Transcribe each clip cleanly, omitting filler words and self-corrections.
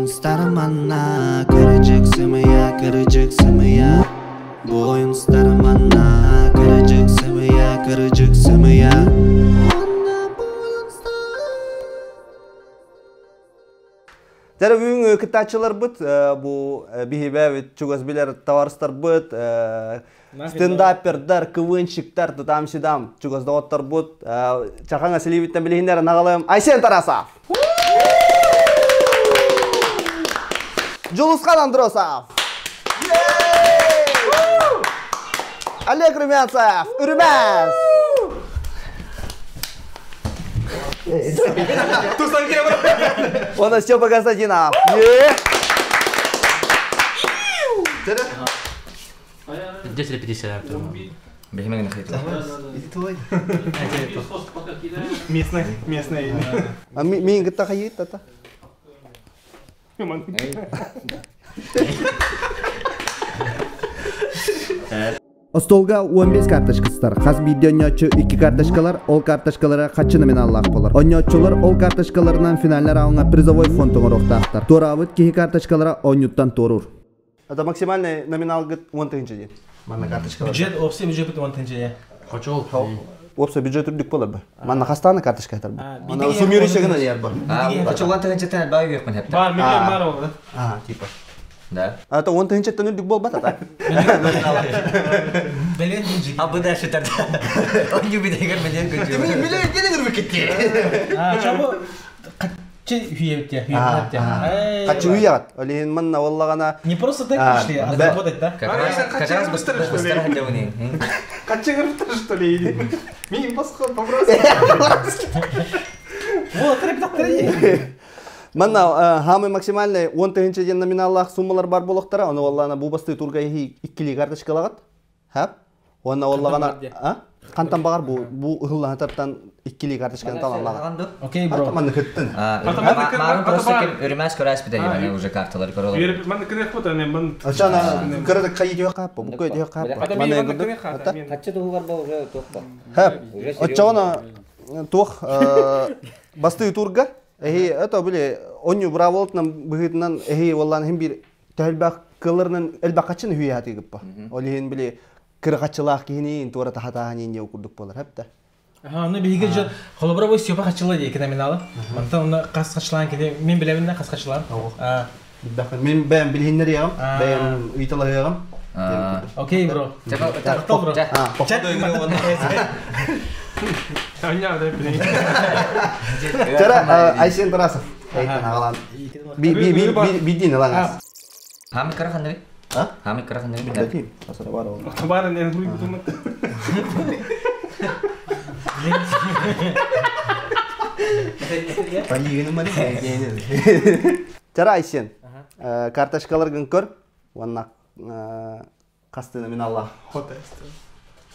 ойун старманна, кырдьык сымыйа, кырдьык сымыйа. Бу ойун старманна, кырдьык сымыйа, кырдьык сымыйа. Дьэ бүгүн кыттааччыларбыт бу биһибэбит чугас билэр товарыстарбыт стендапердар, КВНщиктар, тутам-сюдам чугас доҕотторбут Чахаҥа Силиибиттэн билиһиннэр анаҕалым Айсен Тарасов! Дьулусхан Андросов! Олег Румянцев! Үрүмэс! Уонна Степа Константинов. Здесь репетиция. Бэһимэ гына хайтла. Местный, местный. А мин кытта хайыт тата. Остуолга 15 карточка сытар. Хас биирдии оонньооччу икки карточкалар, ол карточкалара хаччы номиналлаах буолар. Оонньооччулар ол карточкаларынан финальнай раундҥа призовой фонд оҥоруохтаахтар. Туораабыт киһи карточкалара оонньууттан туоруур. Это максимальный номиналгыт 10 тыһыынча диэн. Манна карточкалар. Бюджет, общий бюджет 10 тыһыынча. Хочол. Уопса бюджет үрдүк болар ба. Манна хастааны карточка айтар ба. Ана суммирующий гына дияр ба. Хочол 10 тыһыынчаттан элбэх үөхпүн хепте. Бар, миллион бар ол. А, типа. Да. А то 10 тыһыынчаттан үрдүк болбат ата. Билен бюджет. А бу да шутар. Он юбидегер миллион күнчү. Миллион генер бикетти. А, чабы Каччы үйебитте, үйебитте. Каччы үйят. Олин манна оллагана. Не просто так пришли, а заработать, да? Как раз как раз быстро быстро хотел Каччы кырыптыр, что ли? Мин басқа вопрос. Вот, ребята, Манна хамы максимальный 10 тыһыынча диэн номиналлаах суммалар бар буолуохтара, ону оллаана бу бастыы турга иһи иккилии карточкалагат. Хап. Уонна оллагана а хантан багар бу бу ыһыллаһатартан иккилии карточканы талаллаҕа. Окей, бро. Манна кыттын. Марын просто ким өрүмәс көрәс бит әйе уже карталар көрөлөр. Манна кырык бут, аны ман. Ачана кырык хайы диө каппа, бу көй диө каппа. Манна кырдык. Хатчы туһугар бу уже туох ба. Хап. Оччоҕуна туох бастыы турга эһи это били онню браволтынан быһыытынан эһи уоллаан иһин биир төһөлбөх кылларынан элбэххаччын үһүйэхатыгыппа. Ол иһин били кырахаччылаах киһини туора тахатааһын диэн курдук буолар хапта. Ага, ну биһиги же холобура бу Степа хачыла диэки номиналы. Мантан уна хас хачылаан кини мин билэбин хас хачылаан. Мин бэйэм билиһиннэриэҕим, бэйэм ыйыталаһыаҕым. Окей, бро. Тахтал, бро. Чара Айсен Тарасов. Аҕалан. Бидин ылаҥас. Хамы кыра ханныгы? Хамы кыра ханныгы билэр. Асара бар ол. Бар не хуй бутумат. Чара Айсен. Карточкаларгын көр. Уонна хас номиналла.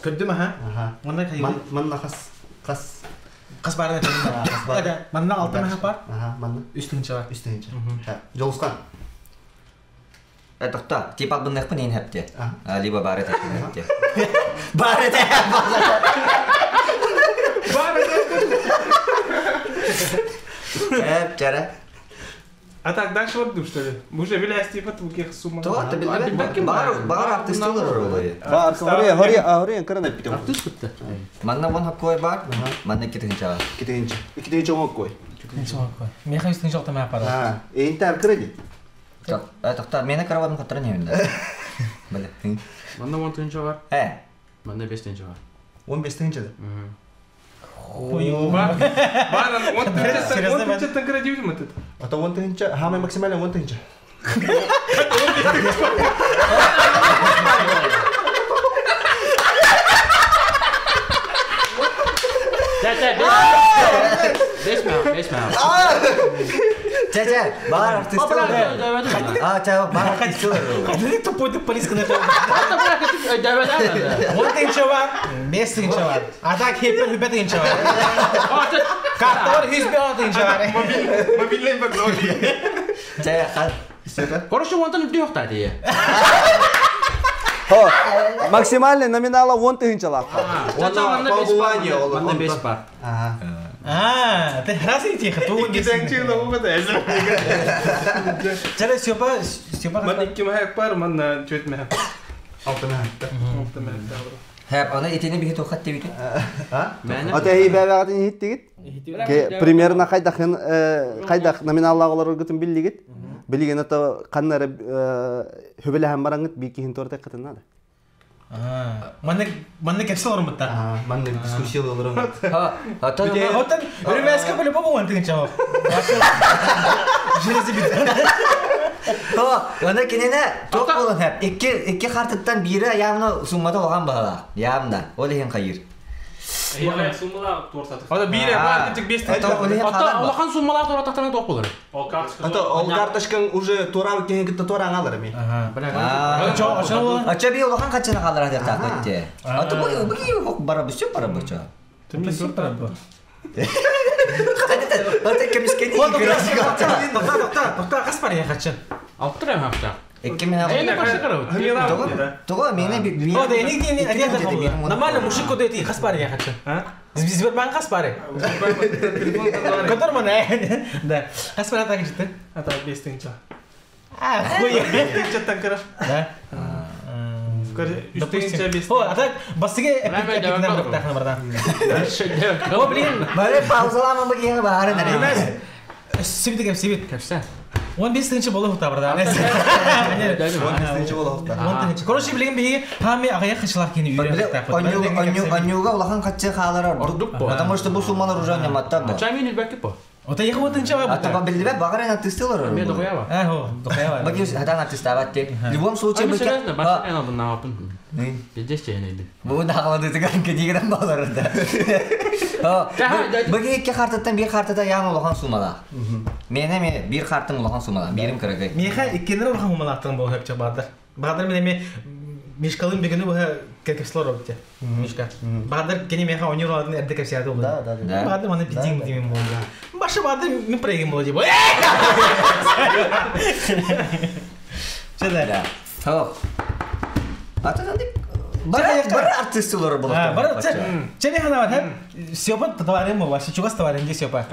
Көрдүм аха. Манна Манна хас хас хас баар Манна алты маха бар. Аха, манна. Үс тыһыынча бар. Үс тыһыынча. Жолускан. Тохта, тип албынныахпын иин хепте. Либо бары хепте. Бары Бары Эп, чара. А так дальше вот что ли? Мы уже вилясь типа твуких сумма. То, ты билбэт. Бар, бар артистылар олай. Бар, хори, хори, хори, кырын эппитим. Артист бутта. Манна вон хаккой бар, манна китинча. Китинче. Икитинче оңоккой. Меха үстүн жолта маа пара. А, эйнтер кырыди. Тохта, мени караватым каттыран еминде. Биле. Манна 10 тыһыынча бар. Э. Манна 5 тыһыынча бар. 15 тыһыынча. Бар, бар, он тыһыынча кредит этот. А то 10 тыһыынча, хамай максимально 10 тыһыынча. Чэ, чэ, 5 маа, 5 маа. Чэ, чэ, бар артистылар. А, чэ, бар артистылар. Ты тупой ты полиска на Он тыһыынча бар, бес тыһыынча бар. А так хеппер хүбэ тыһыынча бар. Карталар хүс бе тыһыынча бар. Мобильный вокзал. Чэ, ха. Короче, онтон үрдү юк та дии. Хо, максимальный номинала 10 тыһыынчалаах. Манна 5 бар. Манна 5 бар. Ага. А, ты раз и тихо, ту Икки тыһыынча оҕо Чара Степа, Степа Ман 2 мөһөөк бар, манна 4 мөһөөк. 6 мөһөөк. 6 мөһөөк. Хэп, аны итини биһи тухат дебити. Ата хей бәбәгатын хиттигит. Примерно хайдахын хайдах номиналлаах олороргутун биллигит. Билигин ата каннары хөбелэһэн бараңыт бикиһин торта кытыннада. Манны кепсел орумутта. Манны дискуссия олорон. Ха, ата Оттон үрүмэскэ по-любому он тыгынча. Железо бит. Ха, аны кинине ток болон хэп. Икки картыттан бири явно суммата олган баала. Явно. Ол иһин хайыр. Ата бире бар, кичик 5 Ата ол иһин Ата хаалар ба. улахан суммалар тура тахтана тоқ болар. Ата ол карточкаң уже тура кеһин кытта тура аңалар ми. Ача би улахан качана хаалар хатар такытте. Ата бу бу бара бүсө бара буча. Ата кемискени. Токта, кас бар я хачын. Алып тұр әм хақта. Икки мен Эни башы карабыт. Того мени би О, да, эни ни один Нормально мужик куда идти, кас бар я хачын. Сбербанк кас бар. Который мана. Да. Кас бар так житти. Ата 5 тыһыынча. А, хуй. 5 тыһыынчаттан кыра. Да. 3 тыһыынча 5. О, а так басыге эпик нам тахна бардан. О, блин. Бары паузалама бу киһи баары наре. Сибит кем сибит. Кепсе. 15 тыһыынча болу хута бардан. Короче, билген биһиги хами агая хышлах кини үйрен. Онюга улахан каччы хаалар Ордук бу. Потому что бу суммалар уже не матта бу. Чай мен үлбәкке по. Ота яхы тыһыынча бар. Ата билбе багар ана тыстылар. Мен дохуя ба. А, хо, дохуя Баги хатан аттестовать те. В любом случае Ами бы серьезно, башы мен алдым нағапын. Пиздец чейін еді. Бу нағалады тыган кедигрен балар да. Баги икки картаттан бир картада яң улахан суммала. Мене ме бир картым улахан суммала. Бирим кырыгы. Миха иккенер улахан хумалаттан бу хөпчө бадар. Бадар мене ме Мишкалын бигини бу кепслор обте. Мишка. Бадар кени меха ойнор алдын эрде кепсияды болду. Да, да, да. Бадар маны пиздин димим болду. Башы бадар мен прегим болду. Чеде. Да. Хо. Ата деп бар бар артистылар болот. Бар чеде хана бар. Сёпа товарым бу, чугас товарым ди сёпа.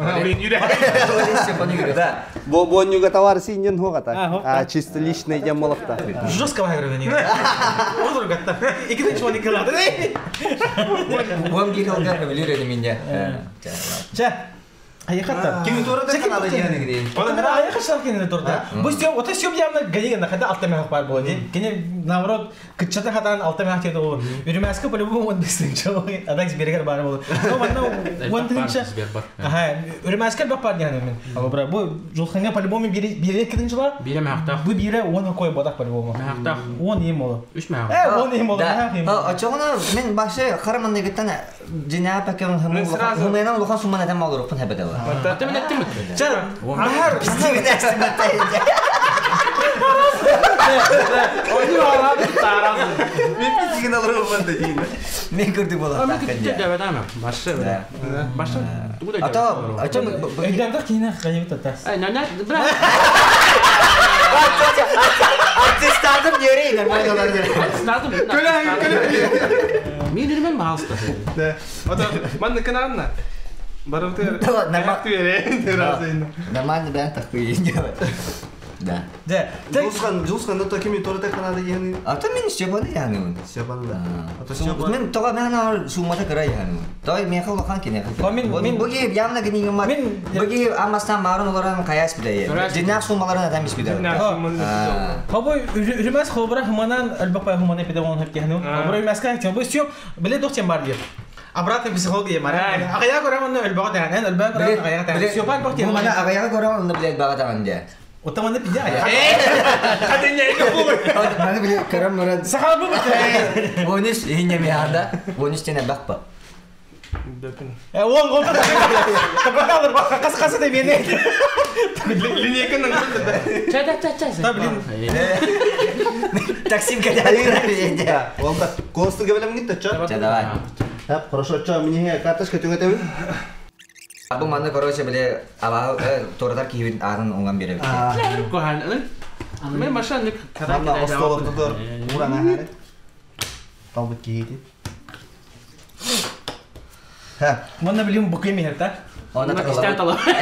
Да. Бу бонюга товар синен хугата. А, А чисто личный дем молокта. Жестко выиграли. Отур гатта. Икиден чуани кылады. Уам гирилгар билер минде. Ча. Айхатта. Ким тура да канада яны. Ота аяқы шалкин турда. Бу сём, ота сём явно ганиген хата алта мех бар болды. Кене наоборот кытчата хатан алта мех теді ол. Үрмәскә по-любому он бесинче. Адак сбергер бар болды. Но мана он тынча. Аха, үрмәскә бак бар дигән мин. Ала бра, бу жолханга по-любому бире бире кидинче Бире мех Бу бире он кой бодак по-любому. Мех Он им болду. Үш мех. Э, он им болду. Ачогона мен башы караман дегеттен жина пакем хумена улахан суммана тем алыр опын хебеде. Ата мен әттім. Ча, ахар, Ойны алады, таразы. Мен пиздин алыр болмады дейін. Мен көрдүк болот. Мен күтті дәбәд ама. Башы. Башы. Ата, ача Өйдәндә кине кайып тата. Ай, нә, бра. Аттестатым нерей нормально олар. Аттестатым. Көлә, көлә. Мен үрмән бағалысты. Да. Ата манны канарна. Барып Да, нормально. Нормально бән такой делать. Да. Да. Жулсқан, жулсқан да кими тура да канада яны. Ата мен Степаны яны. Степаны да. Ата Степан. Мен тога мен ана суммата кыра яны. Той мен хол хан кине. Мен буги явно гни ма. Буги амастан марун оларан каяс биле. Динак суммаларын адам ис биле. Хобой үрмәс хобра хуманан әлбәк хумана педагог хеп яны. Хобра үрмәскә хеп бу сём биле доктор бар дип. Обратно психология мара. Агая көрәм аны әлбәк дигән, әлбәк көрәм агая дигән. Сёпан бак Бу мана агая көрәм аны биле бага дигән дә. Ота маны пидя. Хәдә нәйгә булыр. Маны биле көрәм мурат. Сахал бу бит. Вониш инне мианда. Вониш тене бакпа. Э, он гол. Табакалыр бак кас кас деп ене. Линейканың күлді. Ча, ча, ча, ча. Да, блин. Таксим кәдә. Олда косту гебелем гитте ча. Ча, давай. Хап, хорошо, ча, мне карточка түгәтәбе. Бу маны короче биле ава тордар киһин арын уңган бере. Кохан. Мен машина Манна остолоктодор урана харе. Талбыт кийди. Ха, Мана билим букый мехер та. Оны Кистен талап. талап.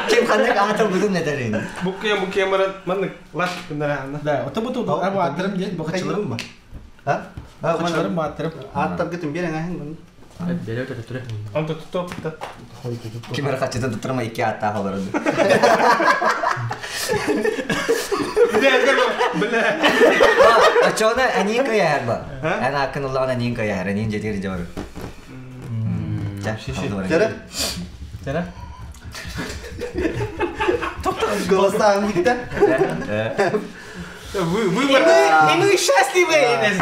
Ким ханнык аатыл бүгүн нетәрин. Буккая баран маннык лаш гыннар. Да, ото бу ту абу аттарым ден бу качыларым ба. А? А, Качыларым ба аттарым. Аттар гытын берен ахын. Бере өтө түрө. Онто туттуп та. Ким бер качытын туттырма икки атта холорду. Биле. Ачона анин каяр ба. Ана акын Аллах анин каяр, анин жетер жабар. Тере? Тере? Голостан битте. Вы И мы счастливы.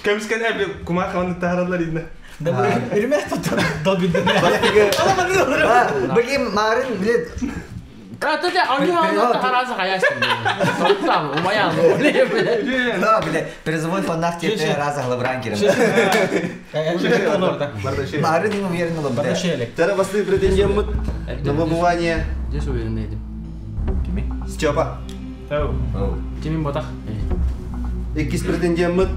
Кемскен әбі кумар ханны таралар инде. Да бу үрмә туттыр. Дол билде. Бигим марын биле Ата да аны аны таразы хаясын. Токтам, умаян. Да, биле призовой фоннах тепе раза глабран кирем. Марын им уверен был. Тере басты претендент на выбывание. Здесь уверен едим. Степа. Тимин ботах. Иккис претендент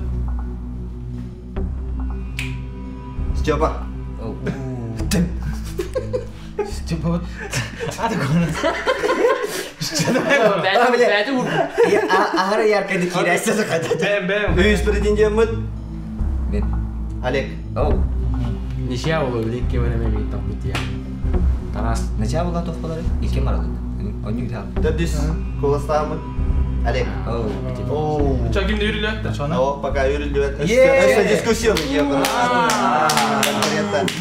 Степа. Степа. Аты кона. Бәті ур. Ахара ярка дикирәсә кадә. Бәм бәм. Үз претендент Мен. Олег. Оу. Нишә булу билин кемене мен тап бит я. Тарас. Ничә булган тоқпалары? Ике маралы. Они гүтә. Төдүс голостамы Олег. Оу. Оу. Ча кимде үрүлөт та. О, пока үрүлүбөт. Е! Өстө дискуссия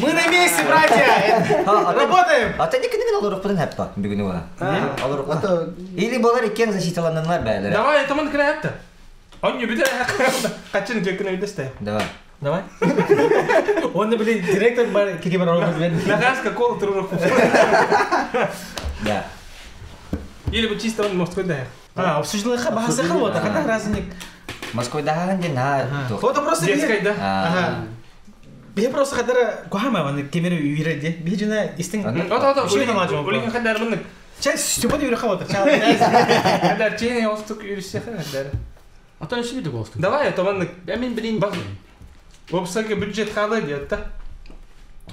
Мы на месте, братья! Работаем! Ата не кенеген алыр бутын хәппа бүгүн ва. Алыр. Ата Или болар иккен защиталанганнар бәләр. Давай, таман кирә хәтта. Онны битә качын жекин өйдөстә. Давай. Давай. Он, блин, директор бар, кеке бар орын бер. Нагаска кол турур. Да. Или бу чисто он Москвада. А, обсуждали бахасы хавота, хата разник. Москвада ханде на. Вот просто Детская, да? Ага. Бе просто хатара кухама ван кемере үйреде. Бе жена истин. Ата ата. Шуйна мажо. Улин хандар мындык. Чай Степа үйрө хавота. Хандар чейне остук үрүсө хандар. Ата ниши бит болсту. Давай, таман Я мен билин. Бас. Вопсаке бюджет халы диет та.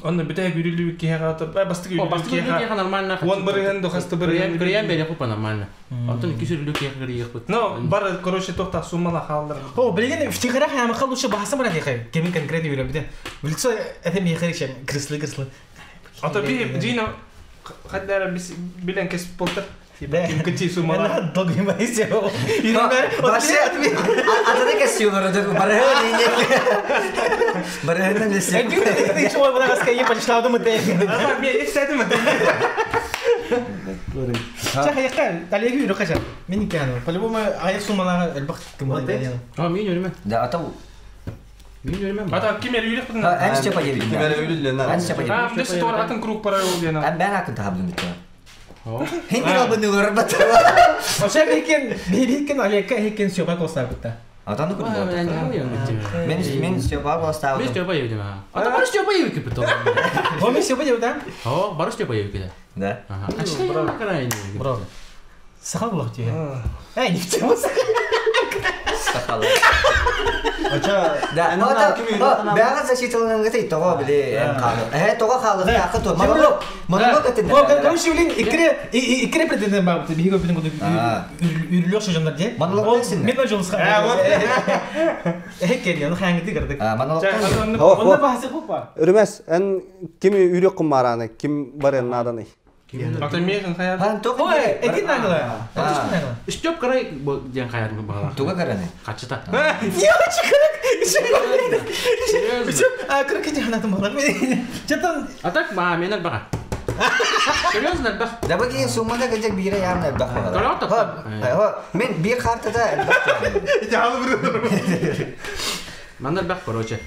Онны битә үрүлү киһә ата. Бастык О, үрүлү бастык киһә. нормально. Он бирген дохасты бирген. Кырыян бере купа нормально. Антон икки сүрүлү киһә кырыяк бит. Но бар, короче, тохта суммала халдыр. О, билген втихаря хама халуша бахасы мара дихай. Кеми конкретно үйрө бите. В лицо это ми херичем крыслы крыслы. Ата би дина хаддар бис билен кес полтер. Да. Ким кычи суммала. Она долго не боится. Вообще, атаны костюмы барыһын Барыһын лесе. Ты чего, бына ска е почла думать. Ата би эстедим. Ча якка, талеги үйрө кача. Мен икән. По-любому аяк суммалага элбак ким. А, мен өрмө. Да, ата Мен өрмө. Ата ким эр үрүк бутун. Эн Степа дебит. Кимере үрүлү Эн Степа А, дебит. бис тор атын круг пара ол дена. Эн бән акын табдым бит. О. Хинди албын улар бат. Ошо бекен, бекен Олекка хекен Степа коста битта. Атаны күрдүм. Мен Мен Степа Мен бастабым. Степа едим. Ата бар Степа едик бит. О, мен Степа деп да? О, бар Степа едик. Да. Ага. Ачта карай. Бро. Сахал булак тие. Эй, не в тему Сахалы. Ача. Да, ата бәгә защиталанган гыты того биле эн калы. Э, того калы акы то. Монолог. Монолог этин. О, короче, блин, икре икре претендент бар. Биго билин куду үрүлөк шожондар де. Монолог десин. Мен жолуска. Э, вот. Э, кен, аны хаңгы кырдык. Монолог. Онда бахасы купа. Үрмәс, эн ким үрөк кумараны, ким барен наданы. Ата мехин хаят. Хан тох. Ой, эдин нагла. Эдин нагла. Степ карай ден каярым бала. Туга караны. Качыта. Не очень кырык. А кырык эти ханатым бала. Чатан А так ма мен бага. Серьезно бах. Да бу суммада гыжак бире ямна бак. Карап Мен бир картада Мандар бах короче.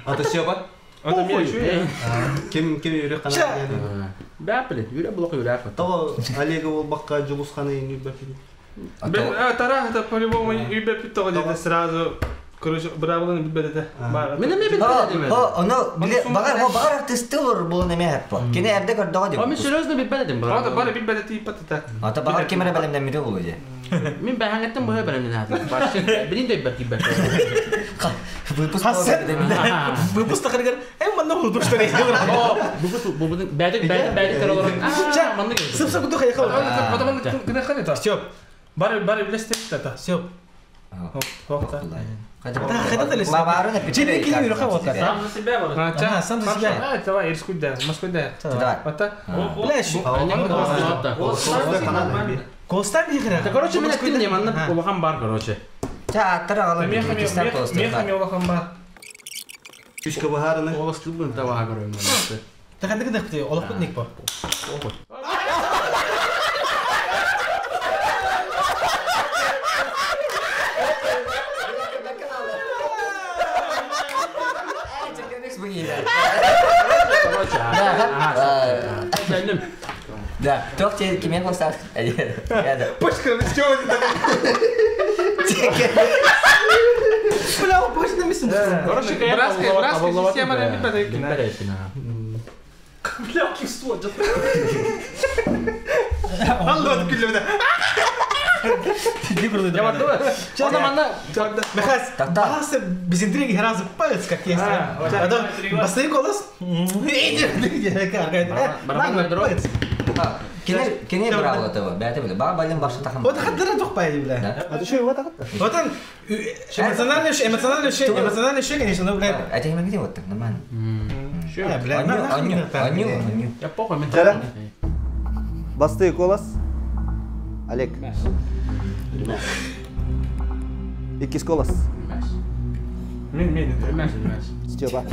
Ата Степа. Ата мен şu. Ким ким үрөк кана. Бә биле, юрә блок юрә. Того Олега болбакка Жулусханы үрбәп. Бен тара это по-любому үбеп бит деди сразу. Короче, бравланы билбеде. Бар. Мен эме билбедим. О, оно биле багар, о багар артисты болор булун эме хаппа. Кене эрде көрдөгө О, мен деп. серьезно билбедим. Ата бар билбеде тип патата. Ата багар кемере белемден мире болу же. Мин бэһэҥҥэттэн быһа бэлэмнэн аатым. Башчы билин дөйбөр киирбэт. Выпуск Выпуск тахарыгар эм манна худуштар О, бу бу бу бәдик бәдик бәдик олорон. Аа, манна кел. Сып-сып кудух хайха. Кына та. Все, Бар бар билестер та. все. Тоқта. Мабарын Чили кини үрөхө вот. Сам за себя вот. А, сам за себя. А, давай, рискуй да, Москвы да. Давай. Ата. Бля, Костан дихера. Да, короче, мен әттим не манна улахан бар, короче. Ча аттар алып Меха Кистан меха меха бар. Үскө баһарыны. Оластыр бу табаға көрөм. Тахандык дыхты, олох бут ник по. Короче, ага. Сәнім. Да, тоқ те кимен болса. Да. Пашка, что это? Бля, он больше на месте. Короче, братская братская система не подойдет. Бля, кисло. Алло, күлле. Я барды. Онда манна Михас, Та-та. басы безинтриги разы палец как есть. А то басты голос. Иди, иди, Барабан дро. Кене кене браво этого. Бәте биле. Ба балын башы тахам. Вот хаддара тухпай, бля. А ты что, его так? Вот он эмоциональный, эмоциональный, эмоциональный шик, конечно, ну, бля. А тебе где вот так нормально. Бля, Аню, аню, аню, аню. Я похуй мен. Жара. Басты колос. Олег. Иккис колос. Мен мен. Мәс, мәс. Степа.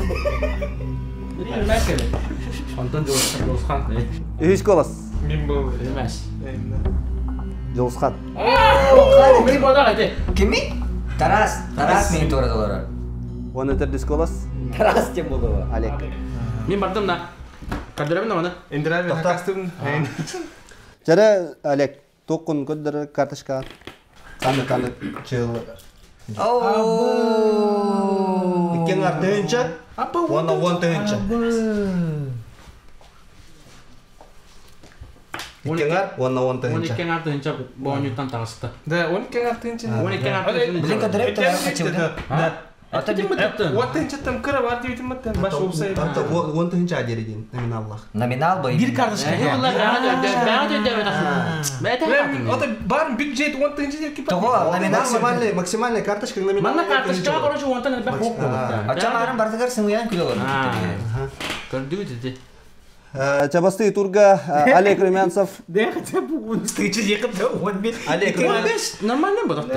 Мәс келе. Онтон жолысқан. Үс колос. Мен был. Мәс. Жолысқан. Мен бода қайты. Кими? Тарас, Тарас мен тура доллар. Оны төрдүс колос. Тарас тем болду. Олег. Мен бардым да. Кардырабын аны. Индрави хакастым. Жара, Олег, тоқын көддір карточка. Қанды қанды чыл. Ооо. Иккен артынча. Оны он тыгынча. Иккен ар, оны он Он тыгынча. иккен артынча боонюттан тағысты. Да, он кен артынча. Он иккен артынча. Блин, кадырып Тарас качылды. Да. Ата Ким бітті? Вот тынча там кыра бар дейт маттан баш упсай. Он тыгынча дереген, номиналлах. Номинал бой. Бир карточка. Ата бар бюджет он тынча деп кип. Того номинал Максимальный, максимальная карточка номинал. Манна карточка, короче, онтан әлбәк хоқ болды. Ача марын бардыгар сымыян күлө олор. Көрдү dedi. Чабасты турга Олег Румянцев. Да, хотя бы он встречи ехать, да, он бит. Олег Румянцев. 15 нормально бу доктор.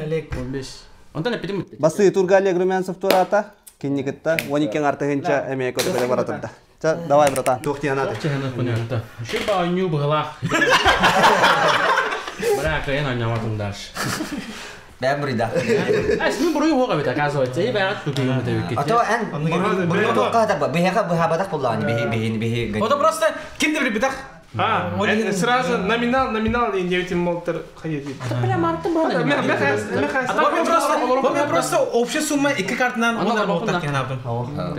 Олег. 15. Онтан эпидем. Басты турга Олег Румянцев турата. Кинникетта. Он иккен артыгынча эме көтө баратырда. Ча, давай, братан. Тух тианаты. Чеханы понятно. Шиба ню бгла. Бра, кайна няматым даш. Бәм бурида. Ай, мен буруй хога бит, оказывается. И бәгат күкүгө мөтөбүк. Ато эн бурун тоққа да бихега бихабадак булланы бихи бихи бихи. Вот просто ким деп битах. А, сразу номинал, номинал и девять молтер хайет. Бля, мартын бана. Вот мен просто общая сумма iki картынан Ана он да, болтак бакына. кен алдым.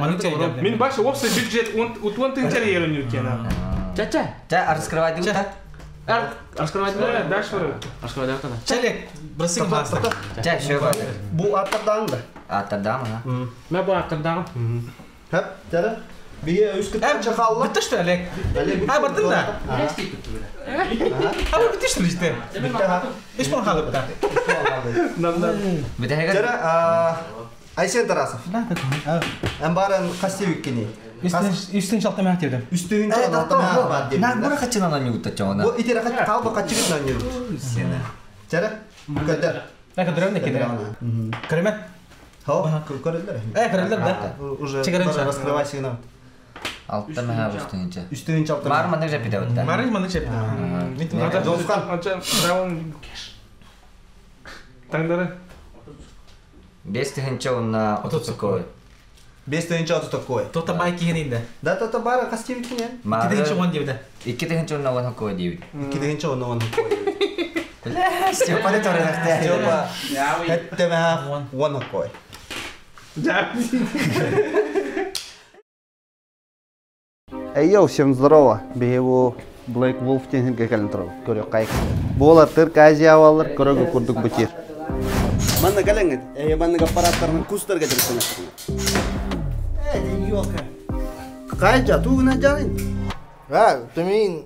Аны те. Мен баш общий бюджет он он тынча ерен юркен. Ча-ча. Та раскрывать да? Ар, раскрывать. Да, дальше. Раскрывать да. Чалек, бросик баста. Ча шö бар. Бу аттардан да. Аттардан ма? Мен бу аттардан. Хап, жара. Бие үс кытча қалла. Бітті что, Олег? А, бардың да? А, bu bitti что işte. Üç puan kaldı da. Битеге Жара, Айсен Тарасов. Әмбарын қастебеккені. Үстін шалта мәк дедім. Үстігінче алтамаа бар деп. На бура качынан аны утта чоңна. Бу итер қалба қачыгыт нан юрут. Сена. Жара, көдер. Ә, көдірем не кедір. Көрме? Хо, көрелер. Ә, көрелер да. Уже Чыгарынча. раскрывай сигнал. Алтта маа үстүнче. Үстігінче алтамаа. Бар мандык жапида утта. Марын мандык жапида. Жолысқан. Анча раунд кеш. Таңдары. 5 тыгынча онна 30 кой. 5 тыгынча 30 кой. Тота бай киген инде. Да, тота бары қастебеккені. 2 тыгынча 10 дебді. 2 тыгынча онна 10 кой дейбит. 2 тыгынча онна 10 кой. Степа да торынакта. Степа. Хеттемэ 10 кой. Да. Эй, йоу, всем здорово. Бегу Black Wolf диэн кэлэн турар. Көрө кайык. Буолар Тырк Азия алар көрөгө курдук бутир. Манна кэлэҥҥит. Э маннык аппараттарынан кустарга дьарыктанасыгын. Э, ёлка. Кайжа тугуна жанын. А, тумин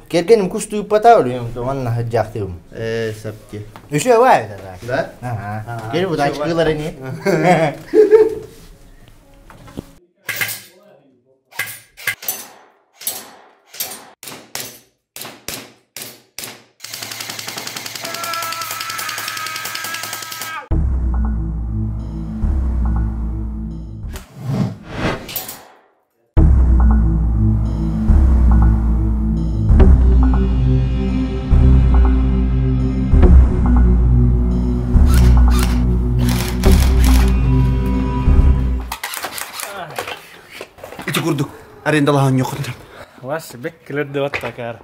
кергеним кусту пата олуйум, туман хаджахтым. Э, сапки. Үсө вай да. Да? Ага. Кери бу дачкылары не? Ити курдук арендалаһан йохундар. Вас бек келерде ваттакар.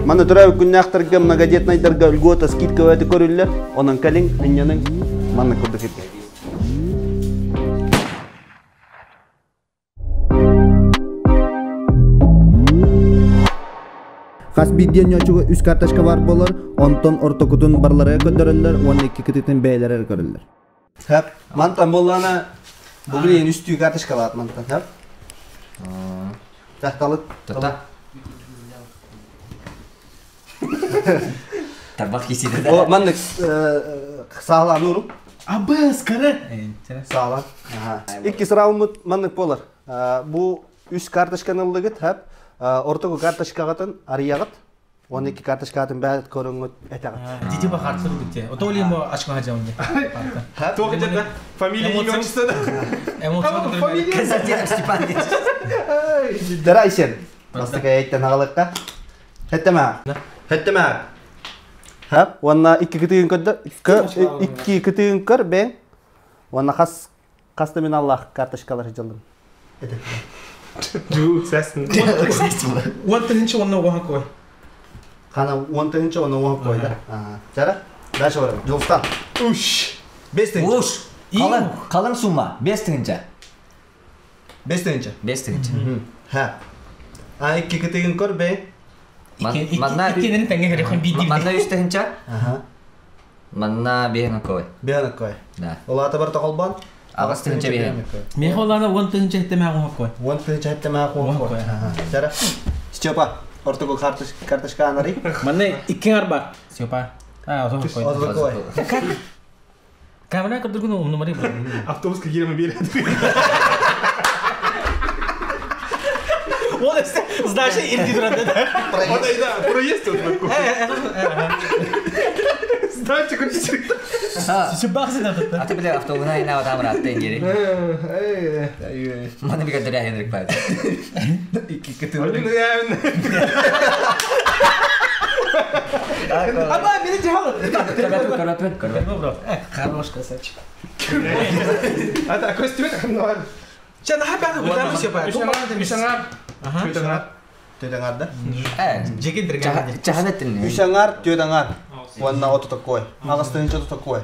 Манна төрөөбүт күннээхтэргэ многодетнайдарга льгота скидка өтө көрүллэр. Онон кэлиҥ, ынньаныҥ, манна курдук иргэ. Хас биирдиэн ньочуга үс карточка бар болар, онтон ортокутун барларыга көрдөрөллөр, уонна икки кытытын бэйэлэрэр көрөллөр. Хэп, мантан боллана бу билен үстүү карточкалаат мантан, хэп. Тахталык. Тота. Тарбах кисиде О, да. маннык саалан уру. Абыс, кары. Саалан. Икки сыраумут маннык болар. Бу үс карточканы ыллыгыт, хэп. Ортоку карточкагатын арыягыт. 12 карточкатын бәт көрүңүт этагыт. Дети бахарты бітте. Ото олим ачка хажамды. Туох да? Фамилия, имя, отчество да? Эмоцион. Фамилия. Константин Степанович. Дарайсен. Бастыка эйттен агалыкка. Хеттема. Хеттема. Хап, уонна икки кытыгын көрдө, икки кытыгын көр бен. Уонна хас хаста мен Аллах карточкалар жылдым. Жу, сәсін. Он тыгынчы онна оған кой. Кана он тыгынчы оны оң койду. Жара, дальше барам. Жолстан. Уш. 5 тыгынча. Уш. Қалың, қалың сумма. 5 тыгынча. 5 тыгынча. 5 тыгынча. Ха. А икки кытыгын көр бен. Манна Иккенин теңге керек хон биди. Манна 3 тыгынча. Аха. Манна 5 кой. Бен кой. Да. Олата бар тоголбан. Агас тыгынча бehen. Мен оларна он тыгынча хеттеме оған кой. Он тыгынча хеттеме оң кой. Жара. Степа, ортоку карточка анари. Манна икки арба. Степа. А, озон кой. Озон кой. Камера көрдүргүн умнумари. Автобуска киреме береді. Он знаешь, ирди дурады да. Он да, проезд вот такой. Знаете, короче. Сүбахсы да тут. А ты бля автобуна и на вот там рат тенгери. Мана бигә дөрә Хенрик бай. Икки кытыгын. Аба, мени жал. Көрөпүн, көрөпүн, көрөпүн. Хорош красавчик. А так, костюм нормально. Ча, на хапя, куда все па? Үш аңар. Ага. Үш аңар. Төт аңарда. Э, Жеке дирген. чаханеттин. Үш аңар, төт аңар. Уонна оту такой. Агас тыгынча оту такой.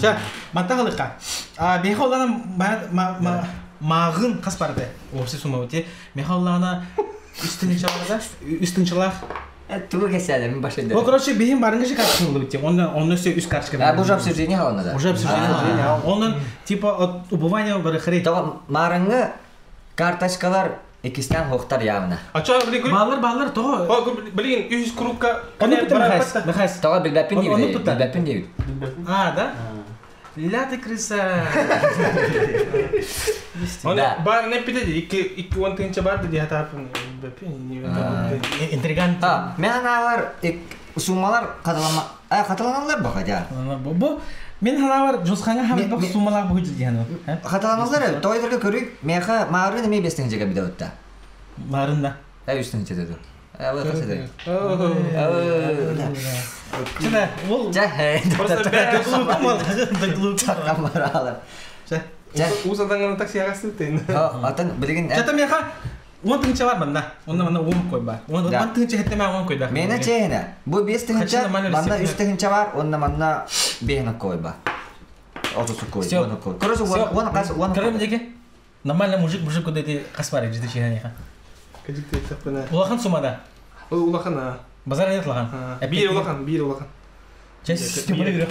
Ча, манта халыка. А, мехолана ма ма мағын қас барды. Опси сума өте. Мехолана үстінча барда, үстінчалах. Тугу кесәле, мин башында. О, короче, бихим барыңы же карточка булды бит. Ондан ондан все үс карточка. А бу уже обсуждение алына да. Уже обсуждение. Ондан типа от убывания бары хрей. Тога марыңы карточкалар икистен хоктар явна. А чё, блин, говори? Баллар, баллар, того. О, блин, үш крупка. Оны бітті Михайс. Михайс. Тога билбәпин Оны дейбит. бітті. Билбәпин дейбит. А, да? Ля ты крыса. Оны Да. бар не питеди, икки икки он тыгынча бар деди, хата Интригант. А, мен аналар суммалар каталама, а каталаналар бака жа. Бу мен ханавар жосханга хам Мен- бу мен- суммалар бу дигән. Каталаналар тойдырга көрүк, меха марын эме бестен жеге бидәтта. Барында. Ә үстен жетеди. Ә бу касады. Чына, ол Жа. Просто бә- Камаралар. Жа. Жа. Узадан такси агасы тен. Атын билген Жата меха он тыгынча бар мында. Онда мында он кой бар. Он Да. он тыгынча хеттеме он кой бар. Мени чейне. Бу бес тыгынча, Хочу нормально манда рецепт. үч тыгынча бар, онда манда бехна кой бар. Оту кой, Всё. оны кой. Короче, он кас, он. Кырым деге. Нормально мужик, мужик куда ты каспар жди чейне. Кажикте тапына. Улахан сумада. Улахан а. Базар нет лахан. Биир улахан, биир улахан. Чес Степа бирэ.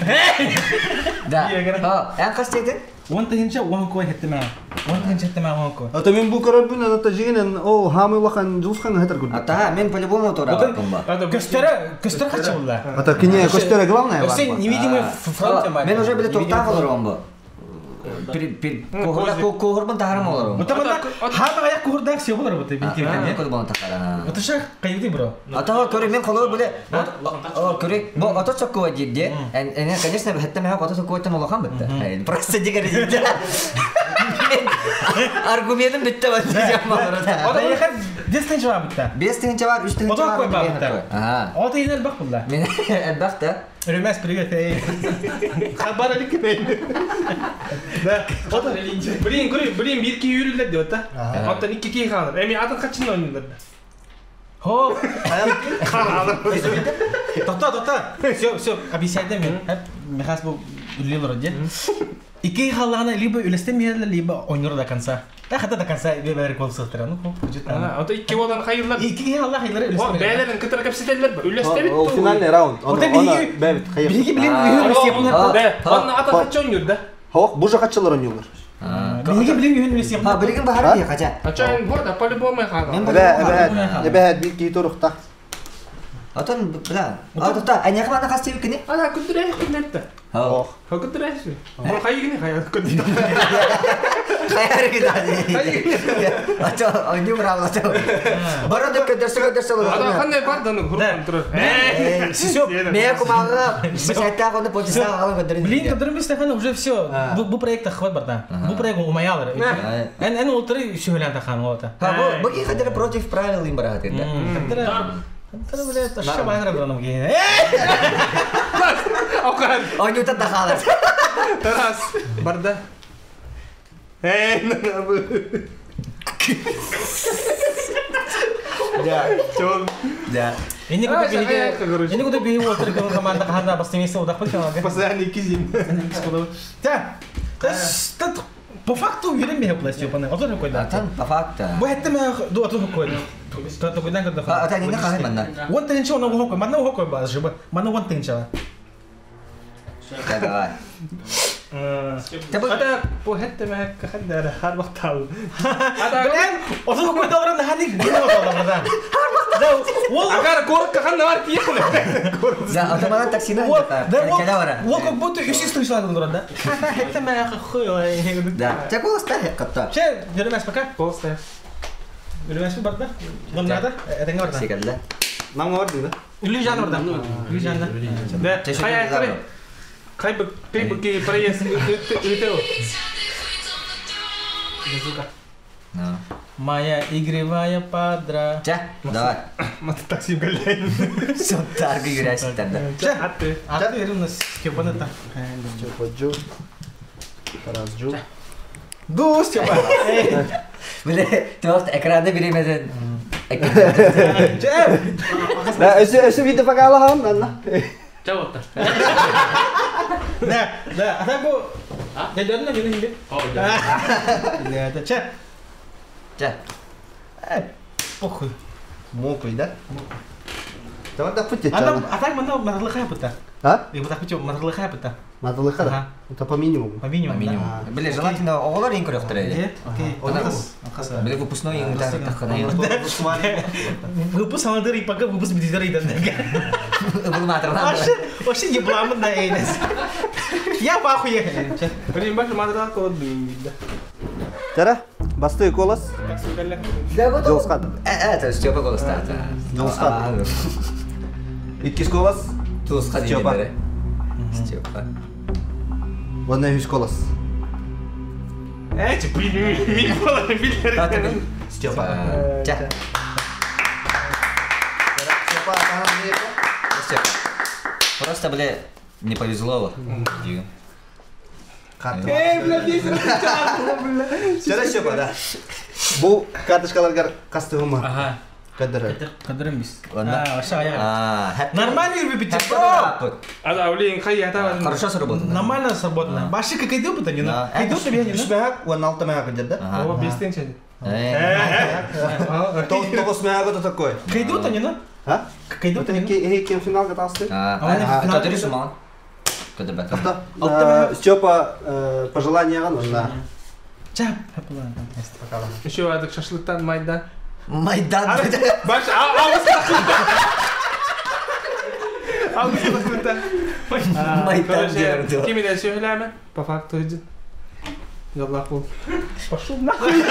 Да. А, эн хас диэтин? 10 тыһыынча 10 кой хеттеме. 10 тыһыынча хеттеме 10 кой. Ата мен бу көрөрбүн ата жигинен ол хамы улахан жулсхан хатар көрдүм. Ата, мен по-любому тура ба. Көстөрө, көстөрө качы булла. Ата кине көстөрө главное бар. Сен невидимый фронт Мен уже биле токтап олором бу. Кохорбун тахарым олором. Ата мана хама аяк курдак все болар бу бин кебен. Кохорбун тахара. Ата ша кайды бро. Ата көрө мен колор биле. Көрө бу ата сокко дирде. Эне конечно хәтта мен ата сокко тан улахан битте. Просто дигер дирде. Аргументим битте ба дигән бар. Ата яхар дестен жавап битте. 5 тыгынча бар, 3 тыгынча бар. бар. Ага. Ата инел бак булла. Мен әлбәттә. Рүмәс привет, эй. Хабар элек кебек. Да. Блин, көрө, блин, бир ки yürürler diyor da. Hatta iki ki kalır. Emi atın kaçını oynuyorlar. Хо. Тоқта, тоқта. Все, все, объясняйте мен. Михас бу үлелер де. Ики халана либо үлестемейді, либо ойныр до конца. Да, хотя до конца бер кол сықтыра. Ну, хочет. Ата iki olan hayırlar. Ики халла хайылар О, үлестемейді. бәйлерин кытыр кепсетелер. Үлестебит. Ол финальный раунд. Оны бәбит хайыр. Биги билин үйін үлестемейді. Да. Онна атын качы ойнур да. Хок, бу жакка чылар ойнуулар. Биги билин үйін үлестемейді. Ха, билигин бахар ди кача. Ача борда по-любому хага. Эбэ, эбэ, эбэ бир ки турукта. Отон бла. А тукта, аня кана кас тебик кини? Ана күндүрэ күндөртө. Хо. Ха күндүрэ. О хайгини хай күндүрэ. Хайар гидади. Ата, они браво ата. Бара да көдөрсө көдөрсө Ата болот. кандай бар да группа турар. Все. Мен кумага бисәттә гоны потиста алып көдөрүн. Блин, который мы Стефана уже все. Бу проекта хват барда. Бу проект умаялар. Эн эн ултыры шүһөлән тахан ота. Ха, бу бу хәдер против правил им барат инде. Хәдер блядь, аша байнар браном ге. Окан. Они та тахалар. Тарас барда. Эй, Да. Чон. Да. Эне куда биге. Эне куда биге ултыры команда ханда бастемесе удак бит каналга. Постоянно кизин. Та. Та по факту үйренмей пластик пана. Отыр койда. Атан по факту. Бу хәтта мә ду отыр койда. Та койдан кырда. Ата не кахай манна. Вон тынча она хокой, манна хокой ба жиба. Манна вон тынча. Да, давай. Ата бу хәтта мә кахандар хар вактал. Ата Блин, отыр койда орын хани гене отыр Да, ол Агар корок каханда бар тиехне. Да, ата мана таксина. Да, ол как будто үш слышал да. Ата хәтта мә хуй. Да. Та голос та хәкката. Че, жүрмәс пока. Голос та. Жүрмәс барда. Гомнада, әтеңгә барда. Секәллә. Нам бар ди да. Үли жан барда. Үли жан да. Да. Кай кай. Кай бу кай бу ки проезд үтеу. Моя игривая падра. Ча, давай. Мат такси галляйн. Сонтаргы юрәситтән да. Ча, Атты. аты у нас Степан это. Степа Джу. Тарас Джу. Ду, Степа. Биле, тост экранда биремеден. Ча. Да, өсө өсө видео пока алам, анна. Чабытта. Да, да, а так бу. Я дедим на инде. Да. Да, ча. Ча. Похуй. Мокрый, да? Давай да пути. А а так манда матарлыха пыта. А? И вот так пути матарлыха пыта. Матарлыха да. Это по минимуму. По минимуму. По минимуму. Биле, желательно оголор ең көрөктөр эле. Окей. Биле выпускной ең тахтахана. Выпуск алындыр и пока выпуск битер иде. Бул матарлар. Вообще, вообще ебламын да эйнес. Я в ахуе. Блин, баш матарлар колод да. Тара, басты голос. Жолсқан. Это Степа голос да. Жолсқан. Иккис голос. Туысқан Степа. Степа. Ванна үс голос. Эчи, блин, мин бола билер. Степа. Ча. Степа, Степа. Просто, бля, не повезло. Карта. Эй, бля, весь бля. Чара Степа, да. Бу карточкаларга кастыгыма. Ага. Кадыр. Кадырым биз. Ладно. А, вообще аяк. Нормально Нормально любите. Ада, блин, кай ята. Хорошо сработано. Нормально сработано. Баши как идут, они, Да. идут тебе не. Үс мәһәк, уан алты мәһәк өдер, да? О, бестен чәй. Тогуз мәһәк это такой. Кайдут они, ну? А? Кайдым Ики ики финалга тасты. Көтөрү суман. Көтөрбөт. Степа пожеланияга нужна. Чап. Еще адык шашлыктан майдан. Майдан. Баш алгыс такылда. Алгыс такылда. Майдан диярды. Ким иде сөйләме? По факту иди. Яллах бул. Пошел нахуй.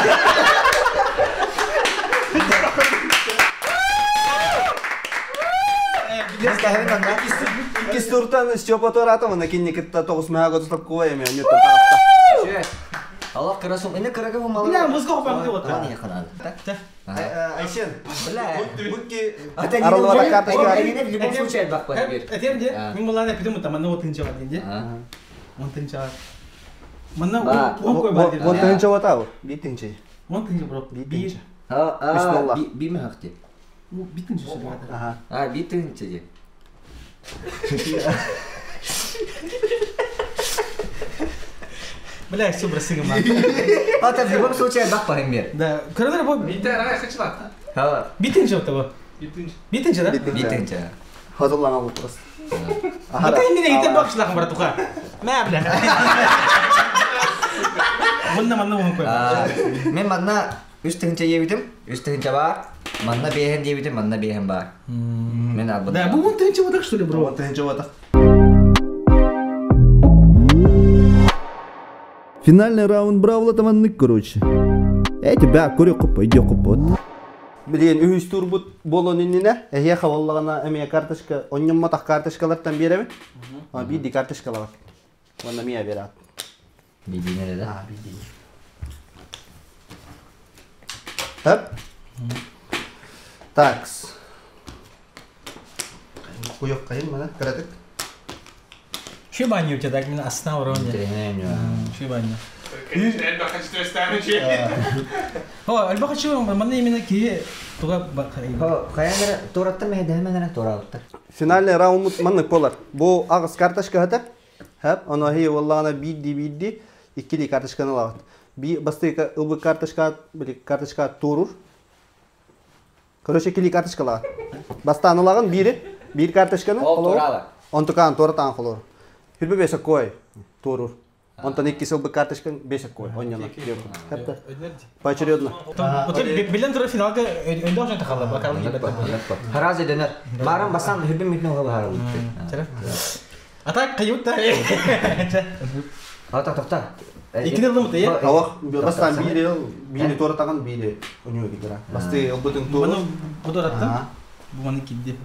Икки туртан Степа Торатова на кинникетта тоғыз мега готов куя мен ньютон таста. Аллах кырасым. Эне кырага бу малы. Бля, музыка хопам деп отыр. Аны якын. Айсен. Бля. Букки Аралвара карточка. В любом случае бак бар бир. Этем де, мен буларны пидем там, аны отынча бар динде. Онтынча. Мына он кой бар Вот тынча ватау. Битинчи. Онтынча бро. Битинчи. А, би ми хакты. Битинчи сүргә. Ага. А, би тынча ди. Бля, все бросим. Ата в любом случае бак бар бир. Да, көрөлөр бу Битер ай кычлат. Ха. битинчи отабы. Битинчи. Битинчи да? Би тынча. Хозурлана вопрос. Ата инде итеп бакшлакын братуха. Мә бля. Мында мында он кой. Мен манна үс тыгынча ебитим, үс тыгынча бар. Манна бehen ебитим, манна бehen бар. Мен албын. Да, бу он тынча вот что ли, бро? Вот тынча ватах. Финальный раунд бравла таманнык, короче. Эй, тебя, курю купа, иди купа. Блин, үһүс турбут болон иннине, эхе хаваллагана эме карточка, онньомма тах карточкалартан береби. А биди карточкалар. Онна мия берат. Бидине да. А, биди. Хоп. Такс. Куйок кайын мана, каратык. Şu banyo у тебя так именно основа уровня. Şu банyo. Элбэ качты өстәме. О, альба хочу, манда именно ки туга Хо, каянгара тураттан мәһдә мәгәнә тураттар. Финальный раунд маннык болар. Бу агыс карточка хата. Хап, аны хи валлана бидди бидди иккили карточканы алат. Би бастыка ылбы карточка, били карточка турур. Короче, кили карточкалар. Бастан алагын бири, бир карточканы. Ол турала. Онтукан туратан холор. Хүрбе бесе кой турур. Онтан икки сылбы карточкан бесе кой. Оньяна. Хапта. Поочередно. Билен тура финалга өндө ошон тахалла бакалым кибет. Хараз эденер. Барам бастан хүрбе митне оға бахар булды. Ата кайютта. Ата токта. Икини ылдым бу, э? Алах, бастан бири, бири туратаган бири оньо гидра. Басты ылбытын турур. Маны бу тураттым. Бу маны кидди.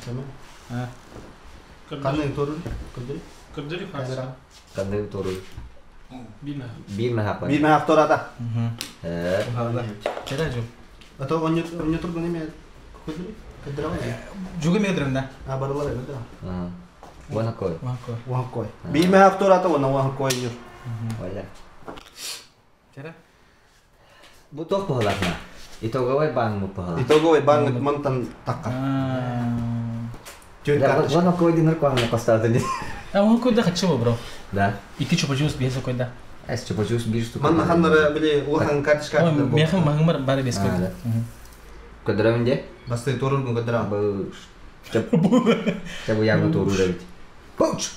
Канның турур. Көдүр. Көдүр хазыр. Канды туру. Билме. Бир мәһәк бар. Бир мәһәк турата. Э. Чара жу. Ато оньо оньо тургун эме көдүр. Көдүр ага. Жугу мегдирим да. А барылар көдүр. Вана кой. Ванко. Уан кой. Бир мәһәк турата, она уан кой нюр. Валя. Чара. Бу тох бахалахна. Итоговый банк бу бахала. Итоговый банк мантан такка. Тюр карточка. Вана кой динер куанна костады. А он кой да хочу, бро. Да. Ики чупачус бес кой да. Эс чупачус бир штука. Манна ханнара били улахан карточка. Мехм махмар бары бес кой. Көдөрөмүнде? Басты турur көдүр. Бу Чабу ягы туру да бит. Коуч.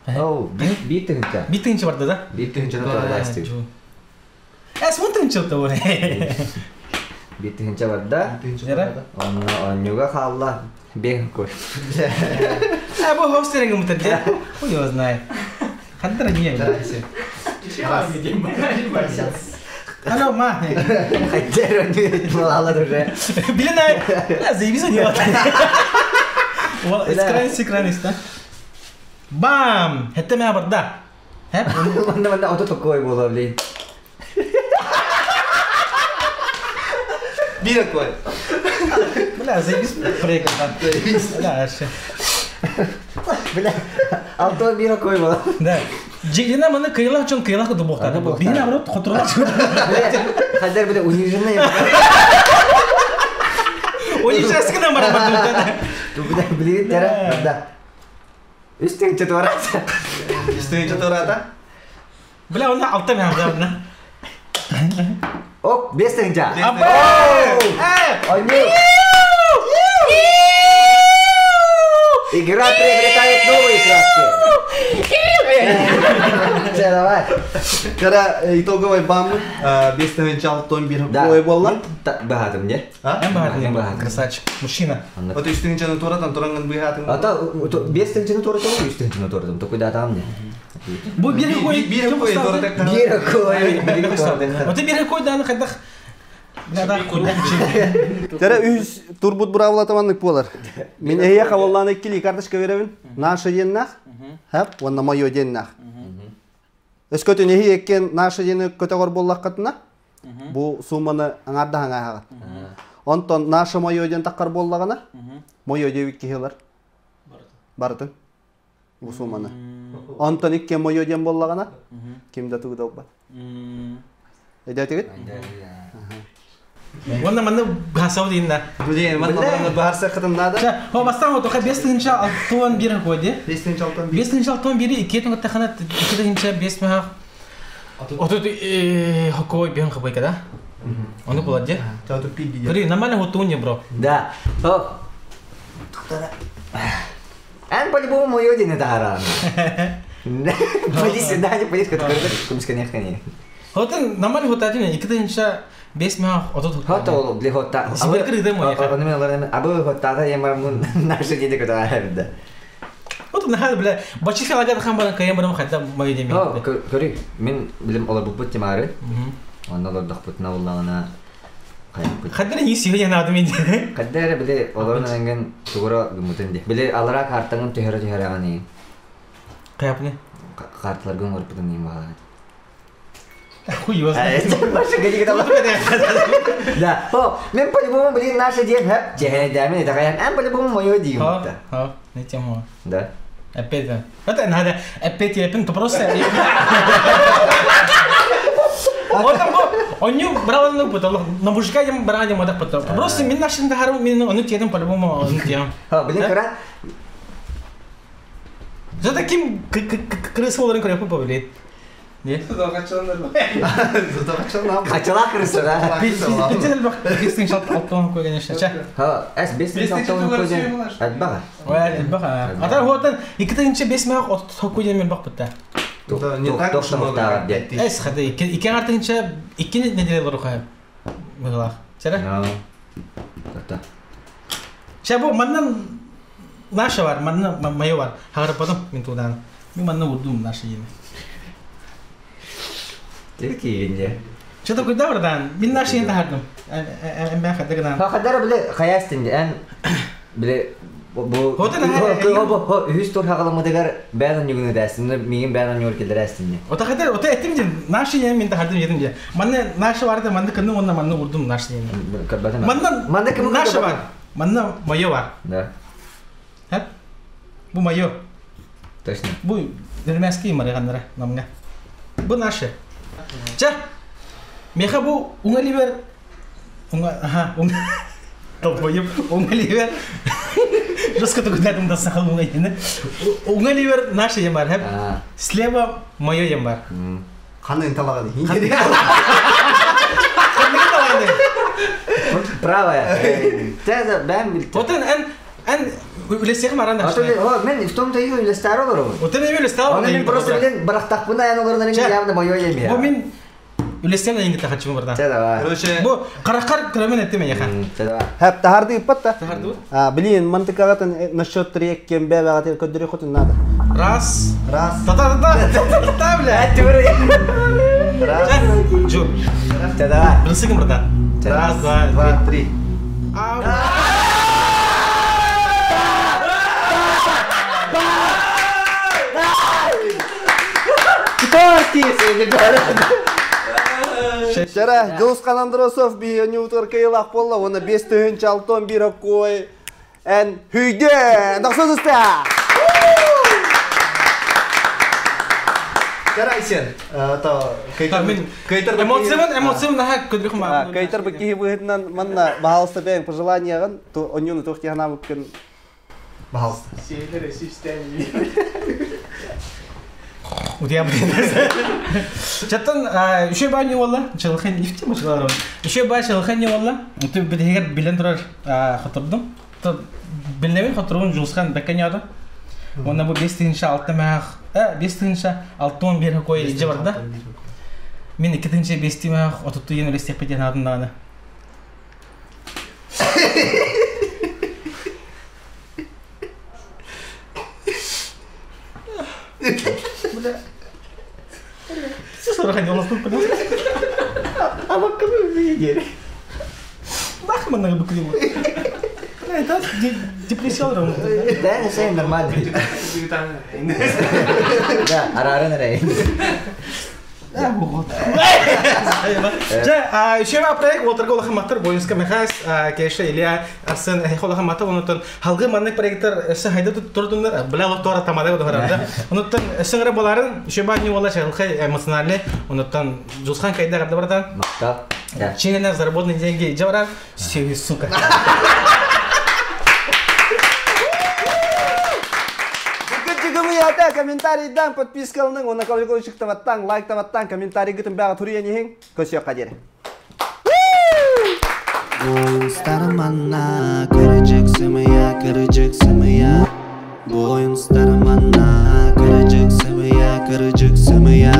Оу, бир тыгынча. Бир тыгынча барды да? Бир тыгынча туралайсты. Эс он тыгынча то бар. Бир тыгынча бар да. Онна оннюга халла бен кой. А бу хостеринг мутер. Хуй его знает. Хантара не. Алло, ма. Хотя не мало уже. Блин, а заебись у него. Вот, экран, экран, да? Бам! Это меня барда. Манна манна ото такой было, блин. Бир кой. Бля, заебись проект. Бля, вообще. Бля, алто бир кой было. Да. Жигина маны кыйлах чон кыйлах дубохта. Бин наоборот хотурлах. Бля, хадер бля униженный. Униженский нам барабан. Бля, блин, тера, да. Үстің турата. Үстің турата. Бля, он алта мен да. Оп, бестің жа. Апа! Они. Игра приобретает новые краски. Все, давай. Кара итоговый баммы 5 6 11 Да. кой болла. Баһатым не? А? Эн баһатын. Эн баһатын. Красавчик. Мужчина. Вот 3 тыһыынчаны туоратан турангын быһаатын. А то 5 тыһыынчаны туоратым, 3 тыһыынчаны туоратым. Только да там не. Бу бир кой Бир кой туоратан. Бир кой. Вот бир кой даны хайдах. Да, Тере үс турбут бравла болар. Мин эйе хавалланы кили карточка беребин. Наша деннах. Хап, онна мое деннах. Өскөтүн эһи эккен наша дени көтөгөр боллаккатына. Бу сумманы аңарда аңа. Онтон наша мое ден таккар боллагана. Мое дебит кихилар. Барытын. Бу сумманы. Онтон иккен мое ден боллагана. Кимде тугуда бар. Эдетигит? Онна манны гасау дейін. Блин, манна барса кытын надо. Хо бастан отоқа 5 тыһыынча 61 койды. 5 тыһыынча 61. 5 тыһыынча 61 икки тахана 2 тыһыынча 5 маха. Отут хоккой бен хабайка да? Оны болады. Чату пиди. Говори, нормально готуне, бро. Да. О. Эн по-любому мое день это харам. Поди сюда, не поди, как ты Хотын нормально готатин 2 тыһыынча 5 маха отут. Хото ол для хота. Сибир кырды мой. Абы хота я мармун наши дети которые да. Вот на бля, бачи лагат хан бана кайым барам хата мой деме. О, көрү, мен билим олар бу темары. Онда олар дохпут на уллана. Хадыр не сигә надо мен. Каддер биле олар нанген тугура гумутен ди. Биле алара картаңын төһөрө төһөрө гани. Каяпны. Картлар гын горпутун ни бала. Хуй его знает. Да. О, мен по-любому, блин, наша день, ха? Чехе, да, мен это по-любому мое дим. Ха, ха, не тему. Да. Опять, да. Это надо, опять я то просто. Вот там он не брал ну потом, на мужика я брал не модах потом. Просто мен нашим дахару мен он тедем по-любому он тем. Ха, блин, кара. За таким крысоларын көрөп по блин. Не? Качала крыса, да? Бестің шалт алтын кой, конечно. Ча. Ха, эс бестің шалт алтын кой. Атбага. Ой, атбага. Атар хотан 2 тыһыынча 5 мех от кой мен бак битта. Да, не так уж много. Эс хата 2 артынча 2 неделя рухай. Мыглах. Чара? Та. Ча бу маннан наша бар, манна мое бар. Хагар потом мен тудан. Мен манна урдум наша еме. Тирки Что такое да, братан? Мин наши не тахардым. Мен хадыгынан. Ха хадара биле хаястин эн биле бу Хотен үс тур хагаламыдыгар бән югны дәстин, мигин бән юр келдерәстин. Ота хадar, ота этим ден. Наши не мен тахардым едим де. Манна наши барды, манна кынны онна манна урдум наши не. Манна Манна ким наши бар. Манна мое бар. Да. Ха? Бу мое. Точно. Бу дермәски марыганнара намга. Бу наши. Ча. Меха бу уңа ливер. Уңа, ага, уңа. Толпойып, уңа ливер. Жестко только на этом досахал уңа ене. Уңа ливер наши ем бар, хәп. Слева мое ем бар. Қандай талаганы? Қандай талаганы? Правая. Теза бәм билт. Вот эн эн үлесех маран. А то мен в том-то и үлестер олар. Вот мен үлестер. Оны мен просто билен барактакпына эн олардан явно мое ем. Бу мен үлестен инги тахачым барда. Короче, бу каракар кырамен этте яха. Хәп тахарды иппатта. Тахарды. А, блин, мантыкагатын насчет трек кем бәбәгә көдөрө хотын надо. Раз. Раз. Та та та та та бля. Раз. Жу. Та давай. Билсең братан. Раз, два, два, три. Шара, Дулскан Андросов би өнүтөр кыйлак болла, оны 5 тыһынча алтон бир кой. Эн хүйдө, доксозуста. Карайсен, то кайтар эмоцион, эмоцион наха көдрүк ма. Кайтар бу быһытынан манна баһалста бәң пожеланиягын, то онюну тохтиһана буккын баһалста. Удия блин. Чаттан үшө бай не болла? Чылхын нефте машиналар. Үшө бай чылхын не болла? Ты битегер билен турар хатордум. Билнебин хотурун Жулсхан бэккеньода. Онна бу 5 тыһыынча 6 мээх, 5 тыһыынча 61 кой ижи барда. Мин 2 тыһыынча 5 мээх отутту ен үлестеппет янадын. Бля. Все сорох не уластын. А вот кому видели? Нах мы быкли. Это депрессия. Да, не все нормально. Да, арарын эрэ. Вот. Жа, еще проект уолаттарга улахан махтал Боюнска Михас, Кеша, Илья, Арсен, улахан махтал, онтон халгы маннык проекттар өссө хайда турдуннар, бля вот тора тамада вот. Онтон өссө боларын, еще ба не уола шалхай эмоциональный, онтон Жусхан кайда гарды братан. Махтал. Да. Честно заработанные деньги, жабара, все, сука. Ята комментарийдан подпискалының, оны колокольчиктаваттан, лайктаваттан, комментарий гытын бәға туруя нехин, көсө қадері. Oyun стармана, Kırıcık sımıya, kırıcık sımıya. Bu oyun starmana, Kırıcık sımıya, kırıcık sımıya.